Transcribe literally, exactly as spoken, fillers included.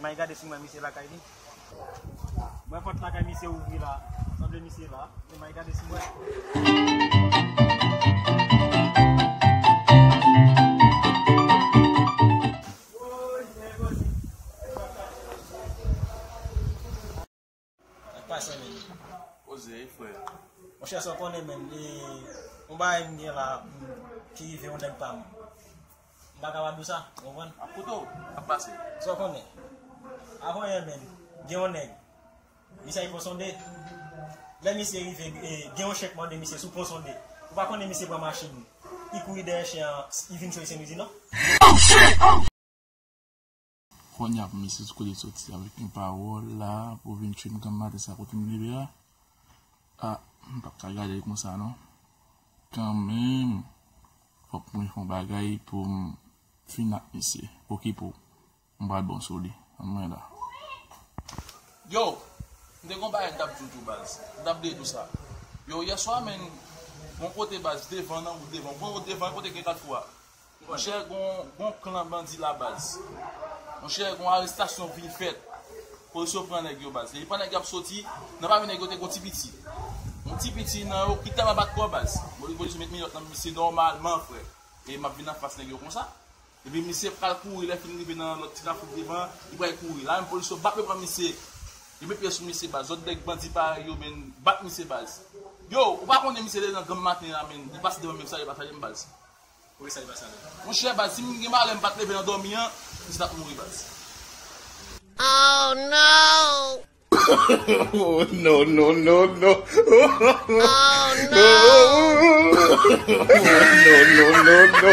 M al gade si m wè misye lakay li. M wè pòt lakay misye ouvri la. Sanble misye la. Men m al gade si m wè. Sa k pase, men? Koze, frè. Monchè, sa w konnen, men, e, yon bagay m gen la, m, ki rive yon nèg pa m. M pa kapab di w sa, w konprann? Ap koute w, ap pase. Sa w konnen? Avan yè, men, gen yon nèg. Misye al pran sonde. Lè misye rive, e, gen yon chen k mande misye sou pran sonde. Ou pa konnen misye pran machin. Li kouri dèyè chen an, li vin chwazi Sen Lwi di non. Kounye a pou misye sou kote soti avèk yon pawòl la, pou vin tchwe m granm maten sa kote m leve a. A, m p ap ka gade l konsa non. Kanmenm, fòk mwen fè yon bagay pou m fin ak misye. Okipe w. M pral bon sou li. Ann mwen la. Yo, m te gon bagay m t ap di w tou baz. M t ap di w tou sa. Yo, yèswa, men, gon kote baz, devan nan wout devan. Gon wout devan, kote gen katfou a. Monchè, gon, gon klan bandi la baz. Monchè, gon arestasyon vin fèt. Polis yo pran nèg yo baz. Depi pran nèg yo ap soti, nan pami nèg yo te gon ti piti. Yon ti piti nan yo ki tèlman bat kò baz. Polis yo met minòt nan misye nòmalman, frè. E m ap vin anfas nèg yo konsa. Epi misye pral kouri, lè fin rive nan lòt ti kafou devan, li pral kouri. La menm polis yo bat yo pran misye. Yo met pye sou misye baz. Zòt nèg bandi parèy yo, men, bat misye baz. Yo, ou pa konnen misye leve nan granm maten la, men, li pase devan menm sa, yo pa salye m baz. Poukisa li pa salye? Monchè baz, si m gen malè m pa t leve nan dòmi an, misye t ap mouri baz. Oh no! Oh, no, no, no, no. Oh, no. Oh, no, no, no, no.